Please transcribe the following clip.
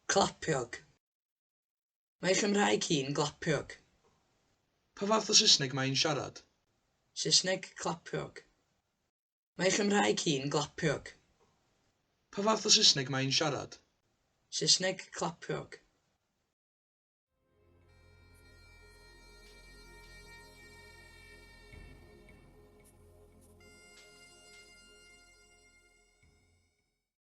Clapiog. Mae ei Chymraeg hi'n glapiog. Pa fath o Saesneg mae hi'n siarad? Saesneg clapiog. Mae ei Chymraeg hi'n glapiog. Pa fath o Saesneg mae hi'n siarad? Saesneg clapiog.